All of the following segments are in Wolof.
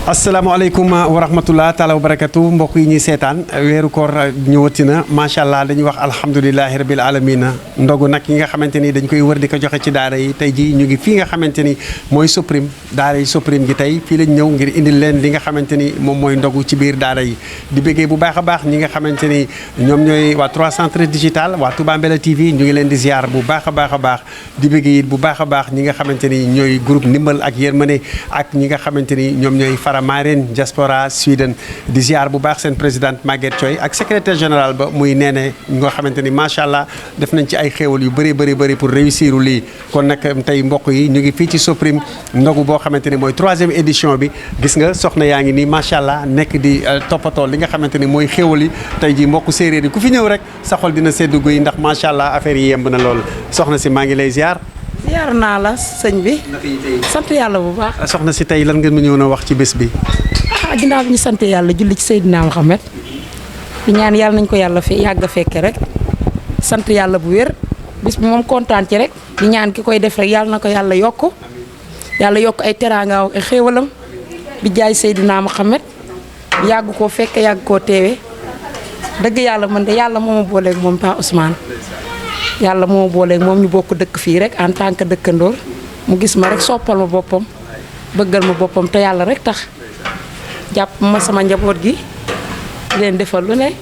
asalaamaaleykum wa rahmatullah taala wa barakatu mbokk yi ñuy seetaan weeru koor ñëwati na macha allah dañuy wax alhamdulilahi rabil alamina ndogu nag yi nga xamante ni dañ koy wër di ko joxe ci daara yi tey ji ñu ngi fii nga xamante ni mooy Soprim daara yi Soprim gi tey fii lañ ñëw ngir indil leen li nga xamante ni moom mooy ndogu ci biir daara yi di bëggee bu baax a baax ñi nga xamante ni ñoom ñooy waa 313 digital waa Touba Mbella TV ñu ngi leen di ziar bu baax a baax di bëggee it bu baax a baax ñi nga xamante ni ñooy groupe ndimbal ak yërmande ak ñi nga xamante ni ñoom ñooy Faramaren diaspora Sweden di ziar bu baax seen présidente Maguette Thioye ak secrétaire général ba muy neene nga xamante ni macha allah def nañ ci ay xéewal yu bëri pour réussir lii kon nag tey mbokk yi ñu ngi fii ci Soprim ndogu boo xamante ni mooy 3e édition bi gis nga soxna yaa ngi nii macha allah nekk di toppatoo li nga xamante ni mooy xéewal yi tey ji mbokku séeréer yi ku fi ñëw rek sa xol dina seddu guy ndax macha allah affaire yi yemb na lool soxna si maa ngi lay ziar. ziar naa la sëñ bi sant yàlla bu baax. soxna si tey lan ngeen ma ñëw na wax ci bés bi. ginnaaw bi ñu sant yàlla julli ci Seydina Mohamed di ñaan yàlla nañ ko yàlla yàgg a fekke rek sant yàlla bu wér bis bi moom kontaan ci rek di ñaan ki koy def rek yàlla na ko yàlla yokk ay teraanga ay xéewalam bi jaay Seydina Mohamed yàgg koo fekke yàgg koo teewe dëgg yàlla man de yàlla moo ma booleeg moom Pa Ousmane yàlla moo ma booleeg moom ñu bokk dëkk fii rek en tant que dëkkandoor mu gis ma rek soppal ma boppam bëggal ma boppam te yàlla rek tax jàpp ma sama njaboot gi di leen defal lu ne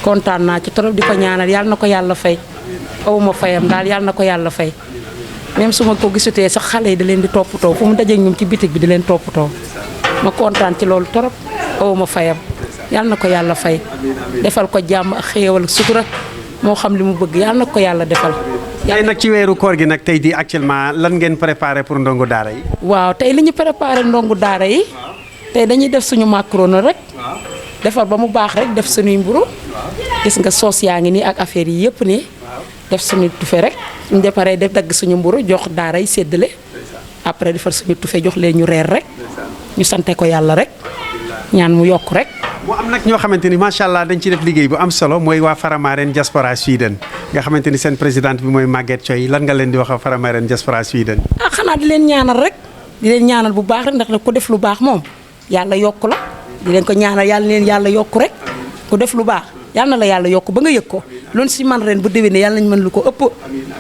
kontaan naa ci trop di ko ñaanal yàlla na ko yàlla fay awuma fayam daal yàlla na ko yàlla fay même su ma ko gisutee sax xale yi da leen di toppatoo fu mu dajeeg ñoom ci bitig bi di leen toppatoo ma kontaan ci loolu trop awuma fayam yàlla na ko yàlla fay defal ko jàmm ak xéewal ak sutura moo xam li mu bëgg yàlla na ko yàlla defal. tey nag ci weeru koor gi nag tey di actuellement lan ngeen préparé pour ndongu daara yi. waaw tey li ñu préparé ndongu daara yi. tey dañuy def suñu macaroni rek defar ba mu baax rek def suñuy mburu gis nga soos yaa ngi nii ak affaire yi yëpp nii def suñu tufe rek ñu defaree def dagg suñu mburu jox daara yi séddale après defar suñu tufe jox leen ñu reer rek ñu sante ko yàlla rek ñaan mu yokk rek. mu am nag ñoo xamante ni macha allah dañ ci def liggéey bu am solo mooy waa Faramaren diaspora Sweden nga xamante ni seen présidente bi mooy Maguette Thioye lan nga leen di wax a Faramaren diaspora Sweden. xanaa di leen ñaanal rek di leen ñaanal bu baax rek ndax ku def lu baax moom. yàlla yokk la di leen ko ñaanal yàlla leen yàlla yokk rek ku def lu baax yàlla na la yàlla yokk ba nga yëg ko loolu si man ren bu déwénee yàlla nañ mën lu ko ëpp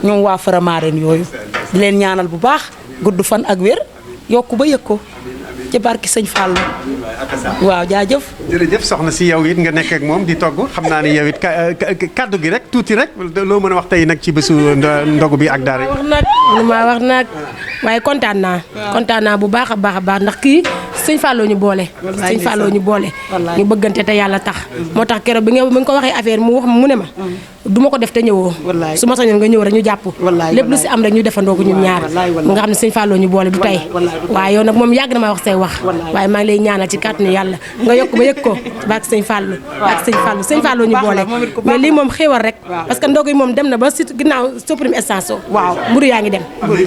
ñoom waa Faramaren yooyu di leen ñaanal bu baax gudd fan ak wér yokk ba yëg ko ci barki sëñ Fallou waaw jaajëf. jërëjëf soxna si yow it nga nekk ak moom di togg xam naa ne yow it kaddu gi rek tuuti rek loo mën a wax tey nag ci bésu ndogu bi ak daara yi. wax nag waaye kontaan naa bu baax a baax ndax kii sëñ Fallou ñu boole. sëñ Fallou ñu boole. ñu bëggante te yàlla tax. moo tax keroog bi nga ko waxee affaire mu wax mu ne ma. du ma ko def te ñëwoo. su ma sañoon nga ñëw rek ñu jàpp. lépp lu si am rek ñu defandoo ko ñun ñaar. nga xam ne sëñ Fallou ñu boole du tey. waaye yow nag moom yàgg na ma wax say wax. waaye maa ngi lay ñaanal ci kàttanu yàlla nga yokk ba yëg ko barke sëñ Fallou. barke sëñ Fallou ñu boole. mais lii moom xéwal rek. parce que ndogu yi moom dem na ba surtout ginnaaw Soprim station. mburu yaa ngi dem.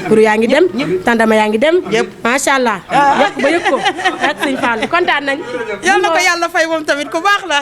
mburu yaa ngi dem. tàndama yaa ngi dem. macha allah yokk ba yëg ko barke sëñ Fallou kontaan nañ. yal na ko yàlla fay moom tamit ku baax la.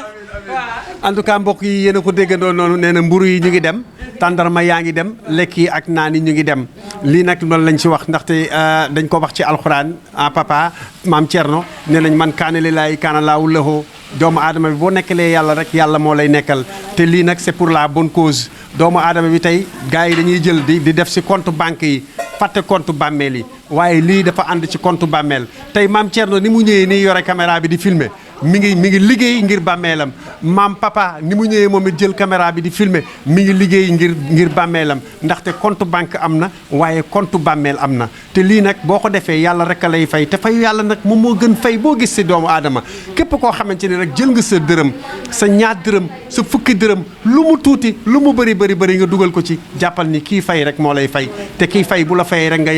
en tout cas mbokk yi yéen a ko déggandoo noonu nee na mburu yi ñu ngi dem tàndarma yaa ngi dem lekk yi ak naan yi ñu ngi dem lii nag loolu lañ ci wax ndaxte dañ ko wax ci alxuraan papa maam Thierno nee nañ man kaana lillaahi kaana laahu lahu doomu aadama bi boo nekkalee yàlla rek yàlla moo lay nekkal te lii nag c'est pour la bonne cause doomu aadama bi tey gars yi dañuy jël di def si compte banque yi fàtte compte bàmmeel yi waaye lii dafa ànd ci compte bàmmeel tey maam Thierno ni mu ñëwee nii yore caméra bi di filmer mi ngi liggéey ngir bàmmeelam maam papa ni mu ñëwee moom it jël caméra bi di filmer mi ngi liggéey ngir bàmmeelam ndaxte compte banque am na waaye compte bàmmeel am na te lii nag boo ko defee yàlla rek a lay fay te fayu yàlla nag moom moo gën fay boo gis si doomu aadama képp koo xamante ni rek jël nga sa dërëm sa ñaar dërëm sa fukki dërëm lu mu tuuti lu mu bëri nga dugal ko ci jàppal ni kii fay rek moo lay fay te kii fay bu la fayee rek nga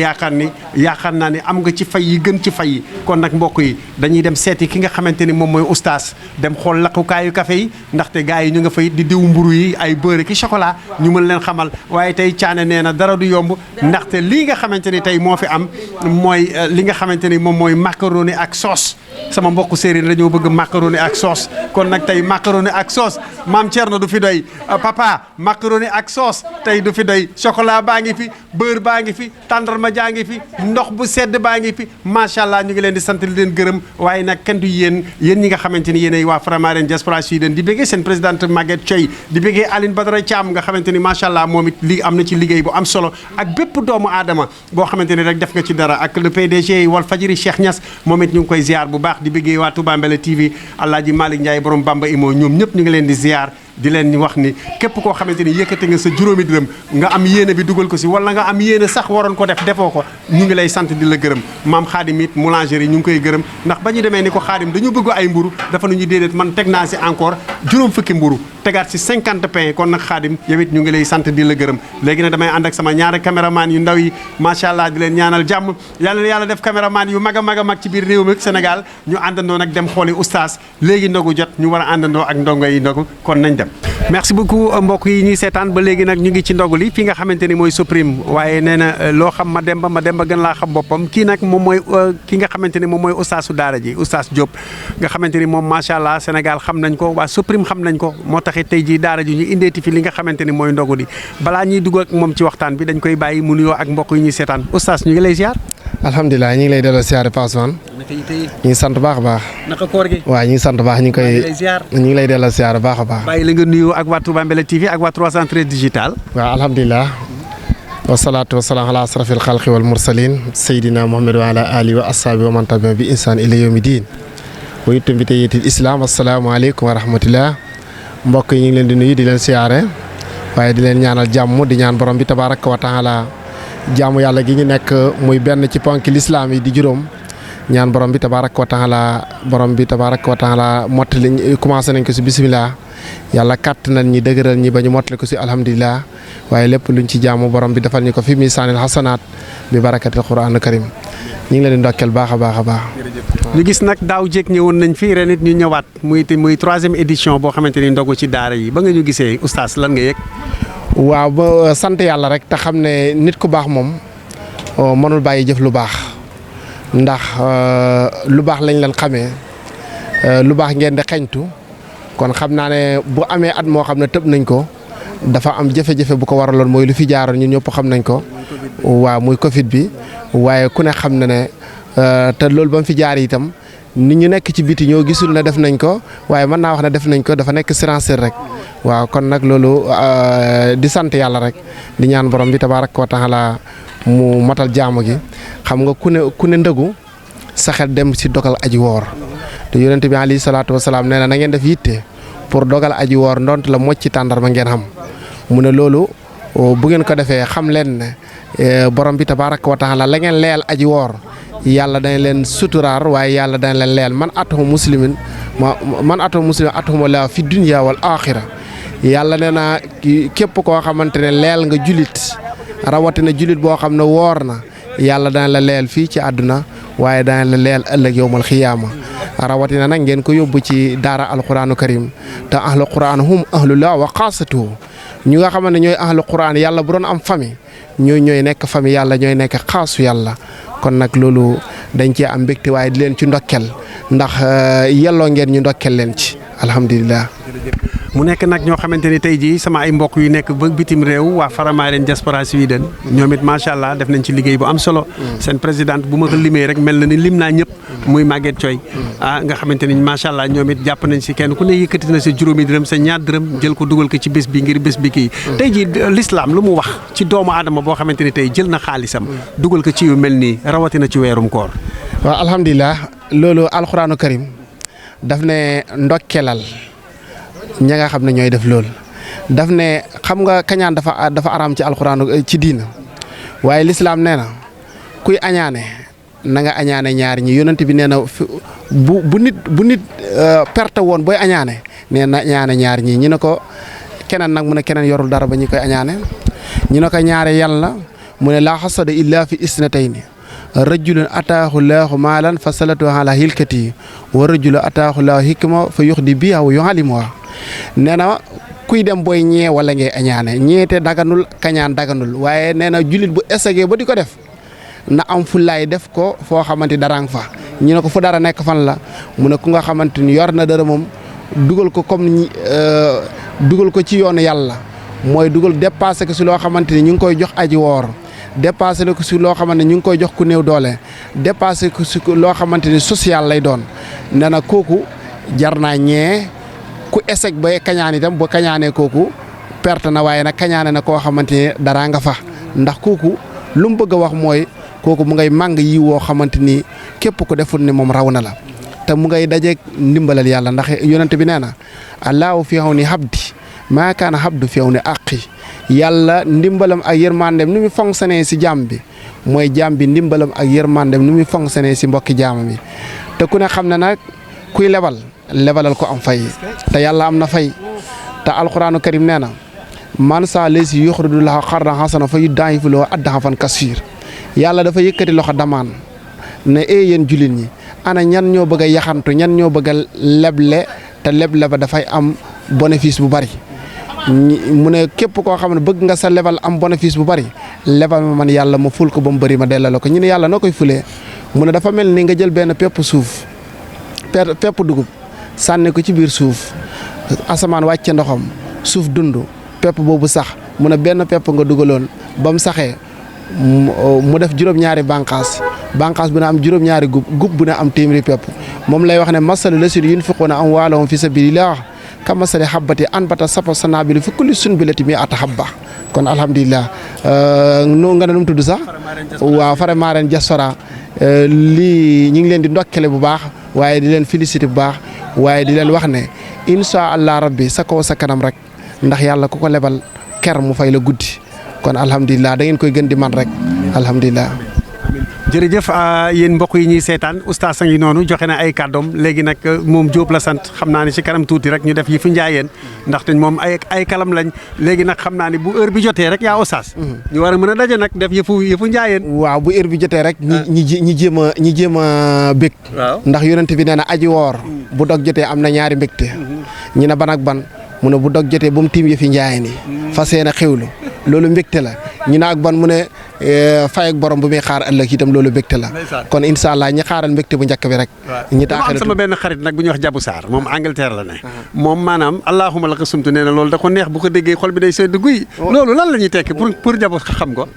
yaakaar naa ni am nga ci fay yi gën ci fay yi kon nag mbokk yi dañuy dem seeti ki nga xamante ni moom moom mooy oustaz dem xool lakkukaayu café yi ndaxte gars yi ñu nga fay di diw mburu yi ay beurre ki chocolat ñu mën leen xamal waaye tey Thiané nee na dara du yomb ndaxte lii nga xamante ni tey moo fi am mooy li nga xamante ni moom mooy macaroni ak sauce sama mbokku séeréer dañoo bëgg macaroni ak sauce kon nag tey macaroni ak sauce maam Thierno du fi doy papa macaroni ak sauce tey du fi doy chocolat baa ngi fi beurre baa ngi fi tàndarma jaa ngi fi ndox bu sedd baa ngi fi macha allah ñu ngi leen di sant di leen gërëm waaye nag kenn du yéen ñi nga xamante ni yéenay waa Faramareen Diaspora Sweden di bëggee seen présidente Maguette Thioye di bëggee Aline Badara Thiam nga xamante ni macha allah moom it li am na ci liggéey bu am solo ak bépp doomu aadama boo xamante ni rek def nga ci dara ak le PDG Walfadjri Cheikh Niass moom it ñu ngi koy ziar bu baax di bëggee waa Touba Mbele TV Alaaji Malick Ndiaye borom Bamba Imo ñoom ñëpp ñu ngi leen di ziar di leen wax ni képp koo xamante ni yëkkate nga sa juróomi dërëm nga am yéene bi dugal ko si wala nga am yéene sax waroon ko def defoo ko ñu ngi lay sant di la gërëm maam Xaadim it boulangerie ñu ngi koy gërëm ndax ba ñu demee ni ko Xaadim dañu bëgg ay mburu dafa nu ñu déedéet man teg naa si encore juróom fukki mburu tegaat si 50 pain kon nag Xaadim yow it ñu ngi lay sant di la gërëm léegi nag damay ànd ak sama ñaari caméraman yu ndaw yi macha allah di leen ñaanal jàmm yàlla def caméraman yu mag a mag ci biir réew mi Sénégal ñu àndandoo nag dem xooli oustaz léegi ndogu jot ñu war a àndandoo ak ndongo yi ndogu kon nañ dem merci beaucoup mbokk yi ñuy seetaan ba léegi nag ñu ngi ci ndogu li fi nga xamante ni mooy Suprême waaye nee na loo xam ma dem ba gën laa xam boppam kii nag moom mooy ki nga xamante ni moom mooy oustaasu daara ji oustaz Diop nga xamante ni moom macha allah Sénégal xam nañ ko waa Suprême xam nañ ko moo taxit tey jii daara ji ñu indeeti fi li nga xamante ni mooy ndogu li balaa ñuy dugg ak moom ci waxtaan bi dañ koy bàyyi mu nuyoo ak mbokk yi ñuy seetaan oustaz ñu ngi lay ziar. alhamdulilah ñu ngi lay delloo siyaare Pa Ousmane ñu ngi sant baax a baax. naka koor gi. waaw ñu ngi sant baax ñu ngi lay delloo siyaare baax a baax. bàyyi la nga nuyoo ak waa Touba Mbele TV ak waa 313 digital. waaw alhamdulilah. wasalaatu wasalaam ala asrafil xalqi wal mursalin Seydina Muhammad wa ala alihi wa ashaabi wa man tabi'a bi insaan ila yawmi diin. wa itam bi tayyitil islam asalaamaaleykum wa rahmatullah mbokk yi ñu ngi leen di nuyu di leen siyaare waaye di leen ñaanal jàmm di ñaan borom bi tabaaraka wa taala jaamu yàlla gi ñu nekk muy benn ci ponk lislaam yi di juróom ñaan borom bi tabaaraka wa taala mottali commencé nañ ko si bisimilah yàlla kàttanal ñi dëgëral ñi ba ñu mottali ko si alhamdulilah waaye lépp luñ ci jaamu borom bi defal ñu ko fi misaanil xasanaat bi barakatil quraanul karim ñu ngi leen di ndokkeel baax a baax a baax. ñu gis nag daaw jéeg ñëwoon nañ fi ren it ñu ñëwaat muy 3e édition boo xamante ni ndogu ci daara yi ba nga ñu gisee oustaz lan nga yëg. waaw ba sant yàlla rek te xam ne nit ku baax moom mënul bàyyi jëf lu baax ndax lu baax lañ leen xamee lu baax ngeen di xeñtu kon xam naa ne bu amee at moo xam ne tëb nañ ko dafa am jafe-jafe bu ko waraloon mooy lu fi jaaroon ñun ñëpp xam nañ ko waaw muy Covid bi waaye ku ne xam na ne te loolu ba mu fi jaar itam nit ñu nekk ci biti ñoo gisul ne def nañ ko waaye mën naa wax ne def nañ ko dafa nekk silencieux rek waaw kon nag loolu di sant yàlla rek di ñaan borom bi tabaaraka wa taala mu matal jaamu gi xam nga ku ne ndëgu sa xel dem si dogal aji woor te yonent bi alayhi salaatu wasalaam nee na na ngeen def yitte pour dogal aji woor ndont la mocc ci tàndarma ngeen xam mu ne loolu bu ngeen ko defee xam leen ne borom bi tabaaraka wa taala la ngeen leel aji woor yàlla dañ leen suturaar waaye yàlla dañ leen leel man atahu muslimin atahu la fi dunya wal axira yàlla nee na képp koo xamante ne leel nga julit rawatina julit boo xam ne woor na yàlla dañ la leel fii ci àdduna waaye dañ la leel ëllëg yowmal xiyaama rawatina nag ngeen ko yóbbu ci daara alquraanu karim te ahlu quraan hum ahlullah wa xaasatuhu ñu nga xamante ne ñooy ahlu quraan yàlla bu doon am famille ñooy nekk famille yàlla ñooy nekk xaasu yàlla kon nag loolu dañ cee am mbégte waaye di leen ci ndokkel ndax yelloo ngeen ñu ndokkel leen ci alhamdulilah. mu nekk nag ñoo xamante ni tey jii sama ay mbokk yu nekk ba bitim réew waa Faramareen Diaspora Sweden ñoom it macha allah def nañ ci liggéey bu am solo. seen présidente bu ma ko limee rek mel na ni lim naa ñëpp. muy Maguette Thioye nga xamante ni macha allah ñoom it jàpp nañ si kenn ku ne yëkkati na sa juróomi dërëm sa ñaar dërëm jël ko dugal ko ci bés bi ngir bés bi kii. tey jii l'islam lu mu wax ci doomu aadama boo xamante ni tey jël na xaalisam. dugal ko ci yu mel nii rawatina ci weerum koor. waaw alhamdulilah loolu alxuraanu karim daf ne ndokkelal ña nga xam ne ñooy def loolu daf ne xam nga kañaan dafa araam ci alxuraanu ci diina waaye lislaam nee na kuy añaane na nga añaane ñaari ñi yonent bi nee na bu nit perte woon booy añaane nee na añaane ñaari ñi ñu ne ko keneen nag mu ne keneen yorul dara ba ñu koy añaane ñu ne ko ñaare yàlla mu ne laa xasada illa fi isnatayni rajulun ataahu laahu maalan fa salatu ala hilkati wa rajulun ataahu laahu hikma fa yuxdi biha wa yuallimuha nee na kuy dem booy ñee wala ngay añaane ñeete daganul kañaan daganul waaye nee na jullit bu essayé ba di ko def na am fullaay def ko foo xamante dara nga fa ñu ne ko fu dara nekk fan la mu ne ku nga xamante ni yor na dara moom dugal ko comme dugal ko ci yoonu yàlla mooy dugal dépassé ko si loo xamante ni ñu ngi koy jox aji woor dépassé ko si loo xamante ni ñu ngi koy jox ku néew doole dépassé ko si loo xamante ni social lay doon nee na kooku jar naa ñee ku échec ba kañaan itam ba kañaanee kooku perte na waaye nag kañaane na koo xamante ni dara nga fa ndax kooku lu mu bëgg a wax mooy kooku mu ngay màng yi woo xamante ni képp ko deful ni moom raw na la te mu ngay dajeeg ndimbalal yàlla ndax yonent bi nee na allahu fi xaw ni habdi maa kaana habdu fi xaw ni aqi yàlla ndimbalam ak yërmandem ni muy fonctionné si jaam bi mooy jaam bi ndimbalam ak yërmandem ni muy fonctionné si mbokki jaamam bi te ku ne xam ne nag kuy lebalal ko am fay te yàlla am na fay te alquraanu karim nee na man saa lesi yuxridu lahu qardan hasana fa yudaa'ifu lahu ad'afan kasiir yàlla dafa yëkkati loxo damaan ne yéen jullit ñi ana ñan ñoo bëgg a yaxantu ñan ñoo bëgg a leble te leble ba dafay am bénéfice bu bari mu ne képp koo xam ne bëgg nga sa lebal am bénéfice bu bari lebal ma man yàlla ma ful ko ba mu bëri ma delloo ko ñu ne yàlla noo koy fulee mu ne dafa mel ni nga jël benn pepp suuf pepp dugub sànni ko ci biir suuf asamaan wàcce ndoxam suuf dund pepp boobu sax mu ne benn pepp nga dugaloon ba mu saxee mu def juróom-ñaari bànqaas bu ne am juróom-ñaari gub bu ne am téeméeri pepp moom lay wax ne masalu lasina yunfiquuna amwaalahum fi sabilillah ka masali habbati anbata sab'a sanaabil fi kulli sunbulatin mi'atu habba kon alhamdulilah nga ne nu mu tudd sax waaw Faramaren Diaspora lii ñu ngi leen di ndokkale bu baax waaye di leen félicité bu baax waaye di leen wax ne incha allah rabbi sa kaw sa kanam rek ndax yàlla ku ko lebal ker mu fay la guddi kon alhamdulilah da ngeen koy gën di man rek alhamdulilah. jërëjëf yéen mbokk yi ñuy seetaan oustaz a ngi noonu joxe na ay kàddoom léegi nag moom Diop la sant xam naa ne ci kanam tuuti rek ñu def yi fu njaayeen ndaxte moom ay kalam lañ léegi nag xam naa ne bu heure bi jotee rek yaa oustaz ñu war a mën a daje nag def yëfu njaayeen. waaw bu heure bi jotee rek. ñi jéem a bég. ndax yonent bi nee na aji woor. bu dog jotee am na ñaari mbégte. ñu ne ban ak ban mu ne bu dog jotee ba mu tiim yëfi njaayeen yi. fas yéene xewlu loolu mbégte la ñu ne ak ban mu ne fay ak borom bu muy xaar ëllëg itam loolu mbégte la kon incha allah ñi xaaral mbégte bu njëkk bi rek. ñi taaxal sama benn xarit nag bu ñuy wax Jabu Sarr moom Angleterre la ne. moom maanaam allahuma la ko sumtu nee na loolu da ko neex bu ko déggee xol bi day sedd guy. loolu lan la ñuy tekki pour Jabu xam ko.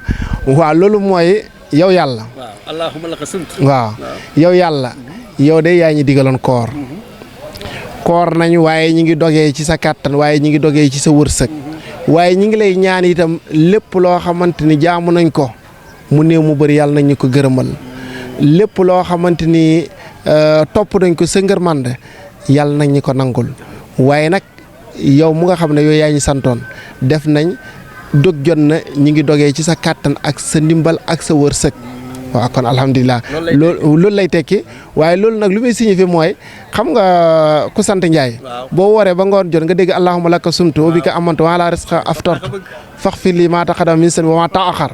waaw loolu mooy yow yàlla. waaw allahuma la ko sumtu. waaw yow yàlla. yow de yaa ñu digaloon koor. koor nañu waaye ñi ngi dogee ci sa kàttan waaye ñi ngi dogee ci sa wërsëg. waaye ñi ngi lay ñaan itam lépp loo xamante ni jaamu nañ ko mu néew mu bëri yàlla nañ ñu ko gërëmal lépp loo xamante ni topp nañ ko sa ngërmande yàlla nañ ñu ko nangul waaye nag yow mu nga xam ne yow yaa ñu santoon def nañ dog jot na ñi ngi dogee ci sa kàttan ak sa ndimbal ak sa wërsëg. waaw kon alhamdulilah loolu lay tekki waaye loolu nag lu muy signifié mooy xam nga ku sant Ndiaye. boo wooree ba ngoon jot nga dégg allahumma laka sumtu wa bika amantu wa ala rizqika aftartu faghfir li ma taqaddama min zanbi wa ma ta'akhkhar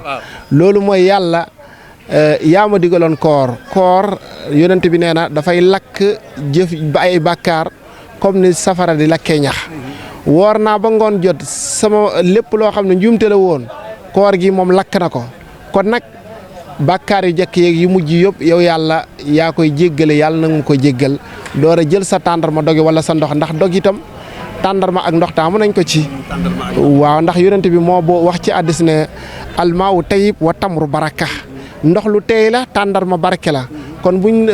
loolu mooy yàlla yaa ma digaloon koor yonent bi nee na dafay lakk jëf ba ay bàkkaar comme ni safara di lakkee ñax woor naa ba ngoon jot sama lépp loo xam ne njuumte la woon koor gi moom lakk na ko kon nag bàkkaar yu jëkk yeeg yu mujj yëpp yow yàlla yaa koy jéggale yàlla na nga ko jéggal door a jël sa tàndarma doge wala sa ndox ndax dog itam tàndarma ak ndox taamu nañ ko ci. waaw ndax yonent bi moo boo wax ci hadiis ne almaawu tayyib wa tamru baraka ndox lu teey la tàndarma barke la kon buñ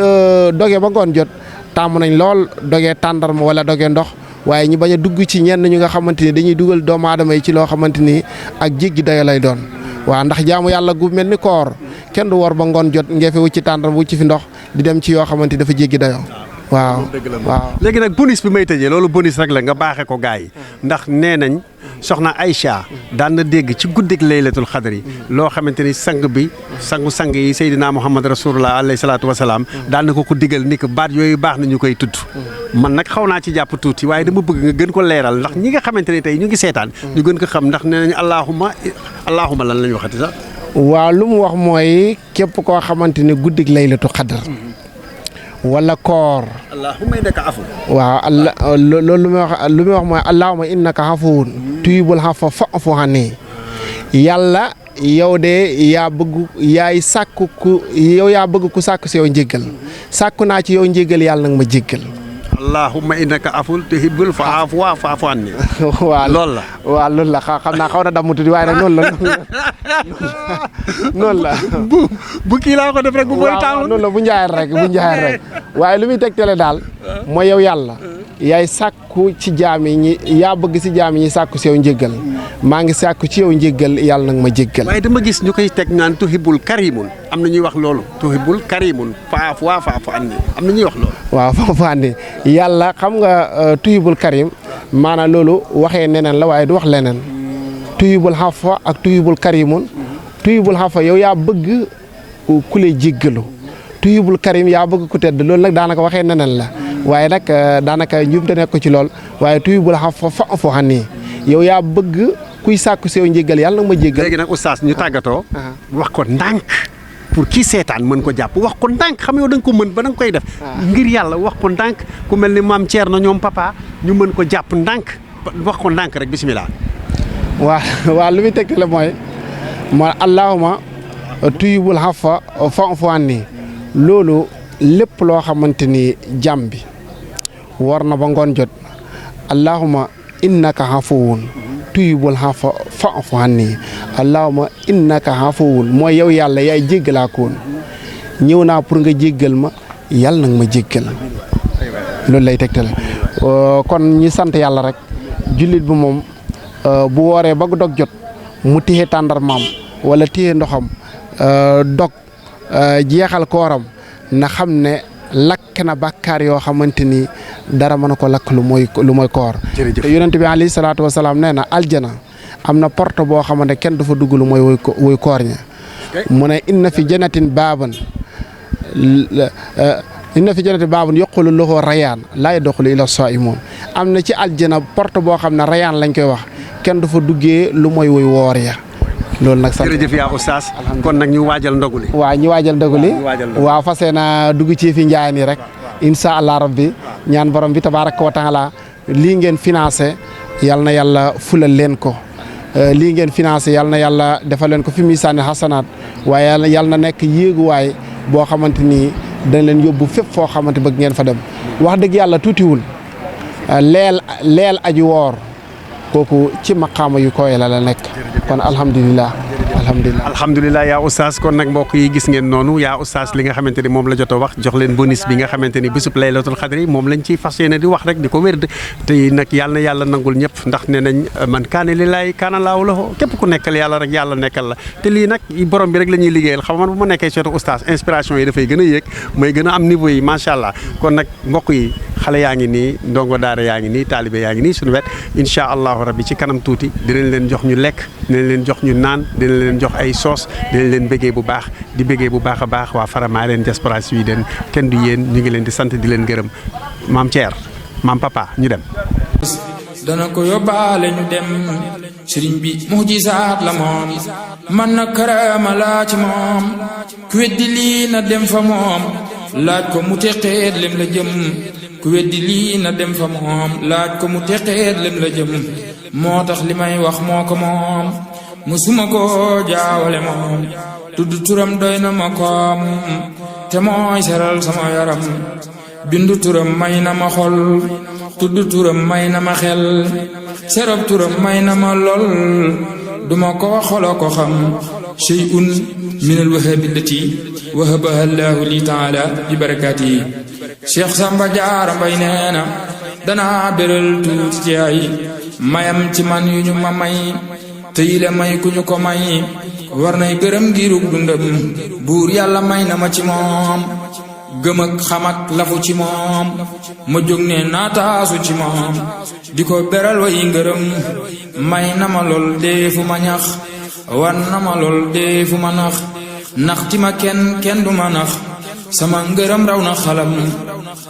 doge ba ngoon jot taamu nañ lool doge tàndarma wala doge ndox waaye ñu bañ a dugg ci ñenn ñu nga xamante ni dañuy dugal doomu aadama yi ci loo xamante ni ak jéggi dayo lay doon. waaw ndax jaamu yàlla gu mel ni koor kenn du war ba ngoon jot ngeefe wu ci tàndarma wu ci fi ndox di dem ci yoo xamante dafa jéggi dayoo. waaw léegi nag bonus bi may tëjee loolu bonus rek la nga baaxee ko gars yi ndax nee nañ soxna Aïcha daan na dégg ci guddik laylatul xadri loo xamante ni sang yi Seydina Muhammad rasulullah alayhi salaatu wasalaam daan na ko digal ni ko baat yooyu baax na ñu koy tudd man nag xaw naa ci jàpp tuuti waaye dama bëgg nga gën ko leeral ndax ñi nga xamante ne tey ñu ngi seetaan ñu gën ko xam ndax nee nañ allahuma lan lañ waxati sax waaw lu mu wax mooy képp koo xamante ni guddig laylatu xadar wala koor. allahumma innaka afu. waaw loolu lu muy wax mooy allahumma innaka afuwun tuhibbul afwa fa'fu anni. yàlla yow de yaa bëgg ku sàkku si yow njéggal sàkku naa ci yow njéggal yàlla nag ma jéggal. allahumma innaka aful tuhibbul afwa fa'fu anni. waaw loolu la. waaw loolu la xam naa xaw na damm tuuti waaye nag noonu la noonu la. bu kii laa ko def rek bu bëri tànn. noonu la bu njaayal rek waaye lu muy tegtale daal mooy yow yàlla yaay sàkku ci jaam yi ñi yaa bëgg si jaam yi ñi sàkku si yow njéggal maa ngi sàkku ci yow njéggal yàlla nag ma jéggal. waaye dama gis ñu koy teg naan tuhibbul karimun am na ñuy wax loolu tuhibbul karimun fa'fu anni am na ñuy wax loolu. waaw fa'fu anni yàlla xam nga tuhibbul karim maanaam loolu waxee neneen la waaye du wax leneen tuhibbul afwa ak tuhibbul karimun tuhibbul afwa yow yaa bëgg ku lay jéggalu tuhibbul karim yaa bëgg ku tedd loolu nag daanaka waxee neneen la waaye nag daanaka njumte nekk ko ci lool waaye tuhibbul afwa fa'fu anni yow yaa bëgg kuy sàkku sew njéggal yàlla nag ma jéggal. léegi nag oustaz ñu tàggatoo. wax ko ndànk pour kii seetaan mën ko jàpp wax ko ndànk xam yow da nga ko mën ba da nga koy def. ngir yàlla wax ko ndànk ku mel ni maam Thierno ñoom papa ñu mën ko jàpp ndànk wax ko ndànk rek bisimilah. waaw lu muy tegtale mooy allahumma tuhibbul afwa fa'fu anni loolu lépp loo xamante ni jàmm bi war na ba ngoon jot allahumma innaka afuwun tuhibbul afwa fa'fu anni allahumma innaka afuwun mooy yow yàlla yaay jéggalaakoon ñëw naa pour nga jéggal ma yàlla nag ma jéggal loolu lay tegtale kon ñi sant yàlla rek jullit bi moom bu wooree ba dog jot mu téye tàndarmaam wala téye ndoxam dog jeexal kooram na xam ne lakk na bàkkaar yoo xamante ni dara mën na ko lakk lu mooy koor. te yonent bi alayhi salaatu wa salaam nee na aljana am na porte boo xamante kenn du fa dugg lu mooy wuy koor ña mu ne inna fi jannatin baaban yoqulu lahu rayaan laa yadxulu illa saa'imuun am na ci aljana porte boo xam ne rayaan lañ koy wax kenn du fa duggee lu mooy wuy woor ya loolu nag sax jërëjëf yaa oustaz kon nag ñu waajal ndogu li. waaw ñu waajal ndogu li waaw fas yéene dugg ci fi njaay nii rek incha allah rabbi ñaan borom bi tabaaraka wa taala lii ngeen financé yal na yàlla fulal leen ko lii ngeen financé yal na yàlla defal leen ko fi muy sànni xasanaat waaye yal na nekk yéeguwaay boo xamante ni dañ leen yóbbu fépp foo xamante bëgg ngeen fa dem wax dëgg yàlla tuutiwul leel aji woor kooku ci maqaama yu koy la nekk kon alhamdulilah yaa oustaz kon nag mbokk yi gis ngeen noonu yaa oustaz li nga xamante ni moom la jot a wax jox leen bonus bi nga xamante ni bésub laylatul xadri moom lañ ciy fas yéene di wax rek di ko wér te nag yàlla na yàlla nangul ñëpp ndax ne nañ man kaana lillaahi kaana laahu lahu képp ku nekkal yàlla rek yàlla nekkal la te lii nag borom bi rek la ñuy liggéeyal xam man bu ma nekkee seetu oustaz inspiration yi dafay gën a yéeg may gën a am niveau yi macha allah kon nag mbokk yi xale yaa ngi nii ndongo daara yaa ngi nii taalibe yaa ngi nii suñu wet incha allahu rabbi ci kanam tuuti dinañ leen jox ñu lekk dinañ leen jox ñu naan dinañ leen jox ay soos dinañ leen bëggee bu baax di bëggee bu baax a baax waa Faramareen diaspora Sweden kenn du yéen ñu ngi leen di sant di leen gërëm maam Thier maam papa ñu dem. dana ko yóbbaale ñu dem sëriñ bi mujisaat la moom man na karama laa ci moom ku weddi lii na dem fa moom laaj ko mu teqeet lem la jëm ku weddi lii na dem fa moom laaj ko mu teqeet lem la jëm moo tax li may wax moo ko moom musuma ko jaawale moom tudd turam doy na ma koom te mooy seral sama yaram bindu turam may na ma xol tudd turam may na ma xel serab turam may na ma lol duma ko xolo ko xam shay'un min al-wahabi allati wahabaha Allahu li ta'ala bi barakatihi Cheikh Samba Diarra Mbaye nee na danaa beral tuuti ci ay mayam ci man yu ñu ma may te yile may ku ñu ko may war nay gërëm giirug dundam buur yàlla may na ma ci moom gëm ak xam ak lafu ci moom ma jóg ne naataasu ci moom di ko beral way ngërëm may na ma lool deefu ma ñax war na ma lool deefu ma nax ti ma kenn du ma nax sama ngërëm raw na xalam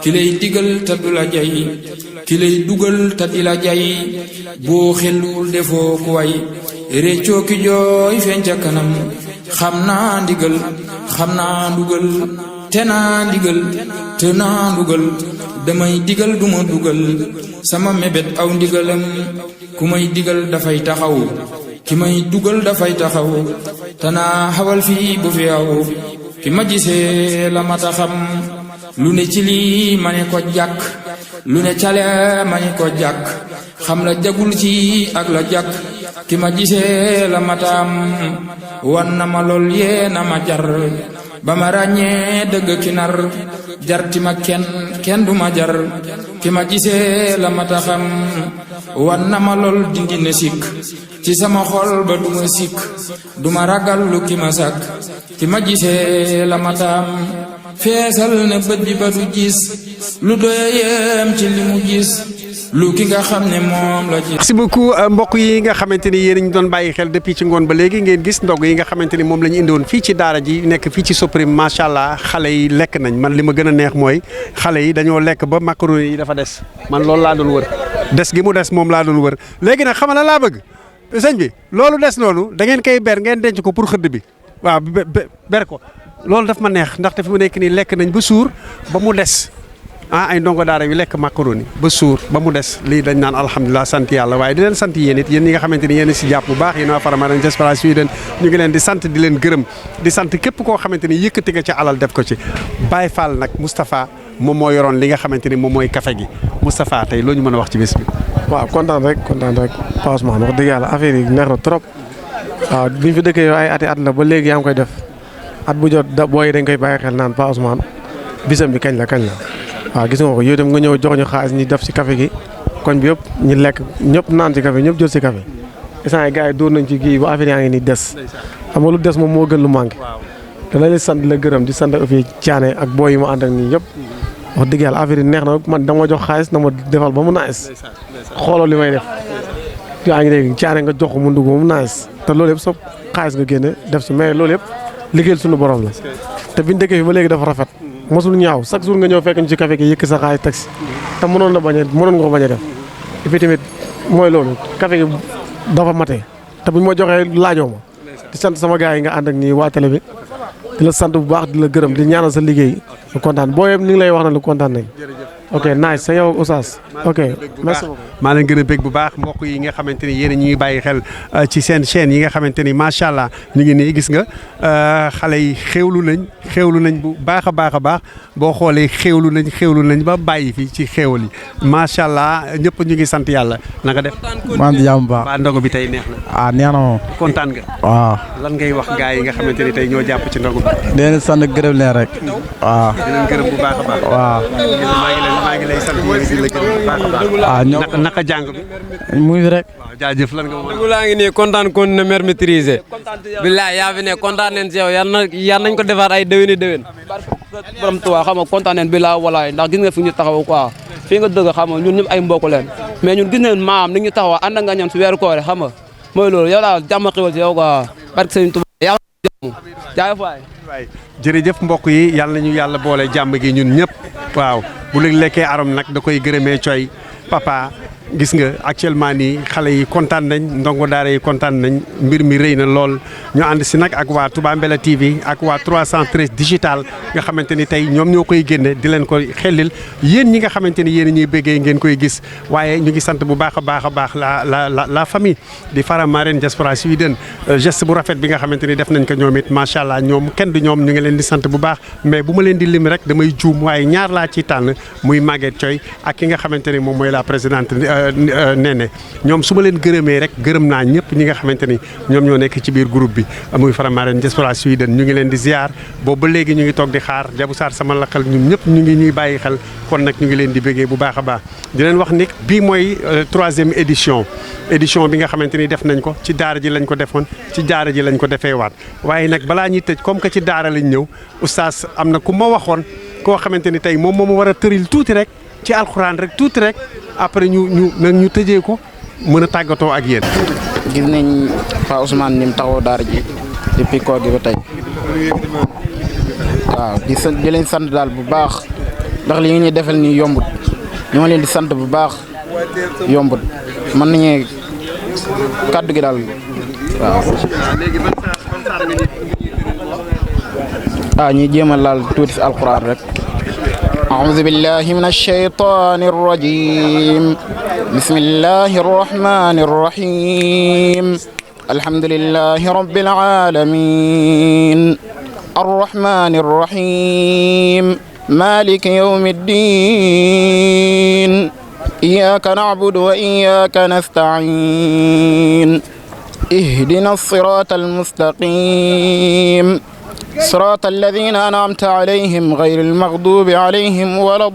ki lay digal te du la jay ki lay dugal te di la jay boo xelul defoo ku way réccoo ki jooy feeñ ca kanam xam naa ndigal xam naa ndugal te naa ndigal te naa ndugal damay digal duma dugal sama mébét aw ndigalam ku may digal dafay taxaw ki may dugal dafay taxaw te naa xawal fii bu fi aw ki ma gisee la mata xam lu ne ci lii ma ne ko jàkk lu ne cale ma ne ko jàkk xam la jagul ci ak la jàkk ki ma gisee la mataam wan na ma lool yee na ma jar ba ma ràññee dëgg ki nar jarti ma kenn du ma jar ki ma gisee la mata xam wan na ma lool dindi na sikk ci sama xol ba du ma sikk du ma ragal lu ki ma sàkk ki ma gisee la mataam feesal na bët bi ba du gis lu doyem ci li mu gis lu ki nga xam ne moom la ci. merci beaucoup mbokk yi nga xamante ni yéen a ñu doon bàyyi xel depuis ci ngoon ba léegi ngeen gis ndog yi nga xamante ni moom la ñu indi woon fii ci daara ji nekk fii ci Soprim macha allah xale yi lekk nañ man li ma gën a neex mooy xale yi dañoo lekk ba macaroni yi dafa des man loolu laa doon wër des gi mu des moom laa doon wër léegi nag xam nga laa bëgg sëñ bi loolu des noonu da ngeen koy ber ngeen denc ko pour xëdd bi waaw ber ko loolu daf ma neex ndaxte fi mu nekk nii lekk nañ ba suur ba mu des. ay ndongo daara yu lekk macaroni ba suur ba mu des lii dañ naan alhamdulilah sant yàlla waaye di leen sant yéen it yéen ñi nga xamante ni yéen si jàpp bu baax yéen waa Faramaren Diaspora Sweden ñu ngi leen di sant di leen gërëm di sant képp koo xamante ni yëkkati nga ci alal def ko ci Baye Fall nag Moustapha moom moo yoroon li nga xamante ni moom mooy café gi Moustapha tey loo ñu mën a wax ci bés bi. waaw kontaan rek Pa Ousmane wax dëgg yàlla affaire yi neex na trop waaw bi ñu fi dëkkee ay ati at la ba léegi yaa ngi koy def at bu jot booy dañ koy bàyyi xel naan Pa Ousmane bisam bi kañ la waaw gis nga ko yow dem nga ñëw jox ñu xaalis ñi def ci café gi koñ bi yëpp ñu lekk ñëpp naan ci café ñëpp jël ci café instant yi gars yi dóor nañ ci kii ba affaire yaa ngi nii des xam nga lu des moom moo gën lu manqué dana leen sant la gërëm di sant fi caane ak booy yi ma ànd ak nii yëpp wax dëgg yàlla affaire yi neex na man dama jox xaalis na ma defal ba mu naes xooloo li may def yaa ngi dégg caane nga jox ko mu dugg ba mu naes te loolu yëpp soo xaalis nga génne def ci mais loolu yëpp liggéeyal suñu borom la te biñ dëkkee fi ba léegi dafa rafet mosul ñaaw chaque jour nga ñëw fekk ñu ci café gi yëkk sa xaalis taxi te mënoon nga ko bañ a def et puis tamit mooy loolu café gi dafa mate te buñ ma joxee laajoo ma di sant sama gars yi nga ànd ak nii waa télé bi di la sant bu baax di la gërëm di ñaanal sa liggéey lu kontaan boo yëpp ni ngi lay wax na lu kontaan nañ ok nice sa yow Oustaz ok merci beaucoup maa leen gën a bég bu baax mbokk yi nga xamante ni yéen a ñuy bàyyi xel ci seen chaîne yi nga xamante ni macha allah ñu ngi nii gis nga xale yi xéewlu nañ bu baax a baax boo xoolee xéewlu nañ ba bàyyi fi ci xéewal yi macha allah ñëpp ñu ngi sant yàlla na nga def. maa ngi jàmm baax ba ndogu bi tey neex na. neex na moom. kontaan nga. waaw. lan ngay wax gars yi nga xamante ni tey ñoo jàpp ci ndogu bi. di leen sant gërëm leen rek. waaw. di leen gërëm bu baax a baax. waaw. maa ngi lay sant yéen di la gërëm bu baax a baax. naka jàng bi. mu ngi rek. waaw jaajëf lan nga dugg laa ngi nii kontaan kon ne mer maîtrisé. billaay yaa fi ne kontaan nañ si yow yal nañ ko defaat ay déwén. borom Tuubaa xam nga kontaan nañ billaay walaay ndax gis nga fi ñu taxaw quoi fii nga dëgg xam nga ñun ñëpp ay mbokk leen mais ñun gis nañ maam ni ñu taxaw ànd nga ñoom si weeru koor xam nga mooy loolu yow daal jàmm xewal si yow quoi barke Sëriñ Tuubaa yaa jaay faay jërëjëf mbokk yi yàlla nañu yàlla boole jàmm gi ñun ñëpp waaw bu leen lekkee arom nag da koy gërëmee coy papa gis nga actuellement nii xale yi kontaan nañ ndongo daara yi kontaan nañ mbir mi rëy na lool ñu ànd si nag ak waa Touba Mbella TV ak waa 313 digital nga xamante ni tey ñoom ñoo koy génne di leen ko xellil yéen ñi nga xamante ni yéen ñuy bëggee ngeen koy gis waaye ñu ngi sant bu baax a baax la famille di Faramaren Diaspora Sweden geste bu rafet bi nga xamante ni def nañ ko ñoom it macha allah ñoom kenn du ñoom ñu ngi leen di sant bu baax mais bu ma leen di lim rek damay juum waaye ñaar laa ci tànn muy Maguette Thioy ak ki nga xamante ni moom mooy la présidente Néné ñoom su ma leen gërëmee rek gërëm naa ñëpp ñi nga xamante ni ñoom ñoo nekk ci biir groupe bi muy Faramaren Diaspora Sweden ñu ngi leen di ziar boobu ba léegi ñu ngi toog di xaar Jabu Sarr sama lakkal ñun ñëpp ñu ngi ñuy bàyyi xel kon nag ñu ngi leen di béggee bu baax a baax di leen wax ni bii mooy 3e édition bi nga xamante ni def nañ ko ci daara ji lañ ko defoon ci daara ji lañ ko defee waat waaye nag balaa ñuy tëj comme que ci daara lañ ñëw oustaz am na ku ma waxoon koo xamante ni tey moom moo ma war a tëril tuuti rek ci alxuraan rek tuuti rek après ñu tëjee ko mën a tàggatoo ak yéen. gis nañ Pa Ousmane ni mu taxaw daara ji depuis koor gi ba tey waaw di leen sant daal bu baax ndax li nga ñuy defal nii yombut ñu ma leen di sant bu baax yombut mën nañu kàddu gi daal waaw. ñi jéem a laal tuuti si alquran rek. أعوذ بالله من الشيطان الرجيم بسم الله الرحمن الرحيم الحمد لله رب العالمين الرحمن الرحيم مالك يوم الدين إياك نعبد وإياك نستعين اهدنا الصراط المستقيم صراط الذين أنعمت عليهم غير المغضوب عليهم ولا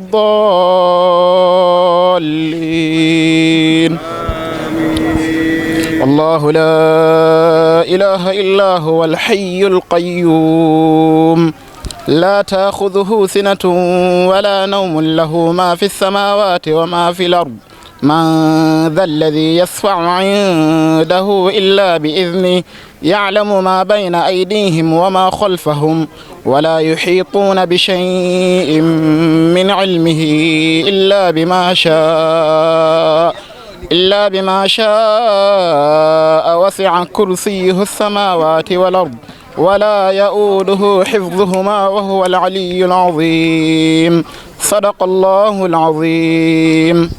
الضالين الله لا إله إلا هو الحي القيوم لا تأخذه سنة ولا نوم له ما في السماوات وما في الأرض من ذا الذي يشفع عنده إلا بإذنه يعلم ما بين أيديهم وما خلفهم ولا يحيطون بشيء من علمه إلا بما شاء وسع كرسيه السماوات والأرض ولا يؤوده حفظهما وهو العلي العظيم صدق الله العظيم.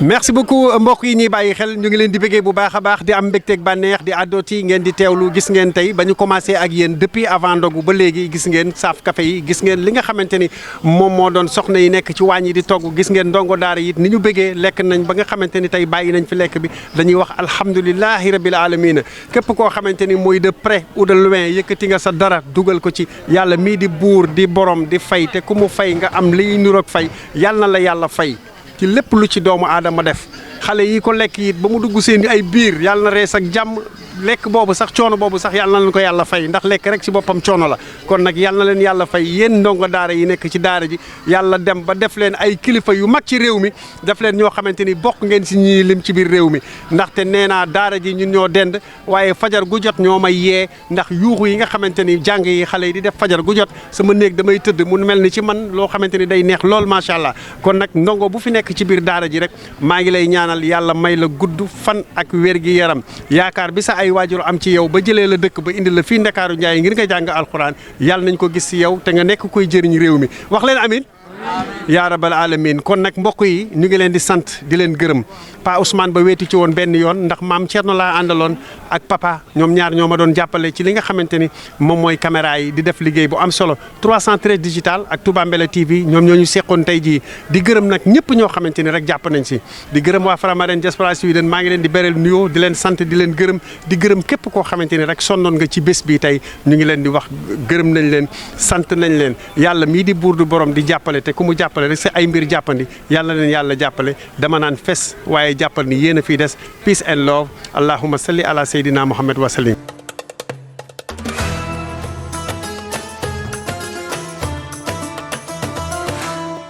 merci beaucoup mbokk yi ñuy bàyyi xel ñu ngi leen di bëggee bu baax a baax di am mbégteeg bànneex di àddooti ngeen di teewlu gis ngeen tey ba ñu commencé ak yéen depuis avant ndogu ba léegi gis ngeen saaf café yi gis ngeen li nga xamante ni moom moo doon soxna yi nekk ci waañ yi di togg gis ngeen ndongo daara yi ni ñu bëggee lekk nañ ba nga xamante ni tey bàyyi nañ fi lekk bi dañuy wax alhamdulilahi rabil alamina képp koo xamante ni muy de près ou de loin yëkkati nga sa dara dugal ko ci yàlla mii di buur di borom di fay te ku mu fay nga am liy niroog fay yàlla na la yàlla fay ci lépp lu ci doomu aadama def xale yi ko lekk it ba mu dugg seen ay biir yàlla na rees ak jàmm lekk boobu sax coono boobu sax yàlla na leen ko yàlla fay ndax lekk rek ci boppam coono la kon nag yàlla na leen yàlla fay yéen ndongo daara yi nekk ci daara ji yàlla dem ba def leen ay kilifa yu mag ci réew mi def leen ñoo xamante ni bokk ngeen si ñii lim ci biir réew mi ndaxte nee naa daara ji ñun ñoo dend waaye fajar gu jot ñoo may yee ndax yuuxu yi nga xamante ni jàng yi xale yi di def fajar gu jot sama néeg damay tëdd mu mel ni ci man loo xamante ni day neex lool macha allah kon nag ndongo bu fi nekk ci biir daara ji rek maa ngi lay ñaanal yàlla may la gudd fan ak wér gi yaram yaakaar bi sa ay waajur am ci yow ba jëlee la dëkk ba indi la fii Ndakaaru Njaay ngir nga jàng alxuraan yàlla nañ ko gis ci yow te nga nekk koy jëriñ réew mi wax leen amin yaa rabal alamin kon nag mbokk yi ñu ngi leen di sant di leen gërëm Pa Ousmane ba weeti ci woon benn yoon ndax maam Thierno laa àndaloon ak papa ñoom ñaar ñoo ma doon jàppale ci li nga xamante ni moom mooy caméra yi di def liggéey bu am solo 313 digital ak Touba Mbella TV ñoom ñoo ñu seqoon tey jii di gërëm nag ñëpp ñoo xamante ni rek jàpp nañ si di gërëm waa Faramaren Diaspora Sweden maa ngi leen di beral nuyoo di leen sant di leen gërëm di gërëm képp koo xamante ni rek sonnoon nga ci bés bi tey ñu ngi leen di wax gërëm nañ leen sant nañ leen yàlla mii di buur du borom di jàppale te ku mu jàppale rek sa ay mbir jàppandi yàlla leen yàlla jàppale dama naan fes waaye jàppal ni yéen a fii des peace and love allahumma salli ala sayyidina muhammad wa sallim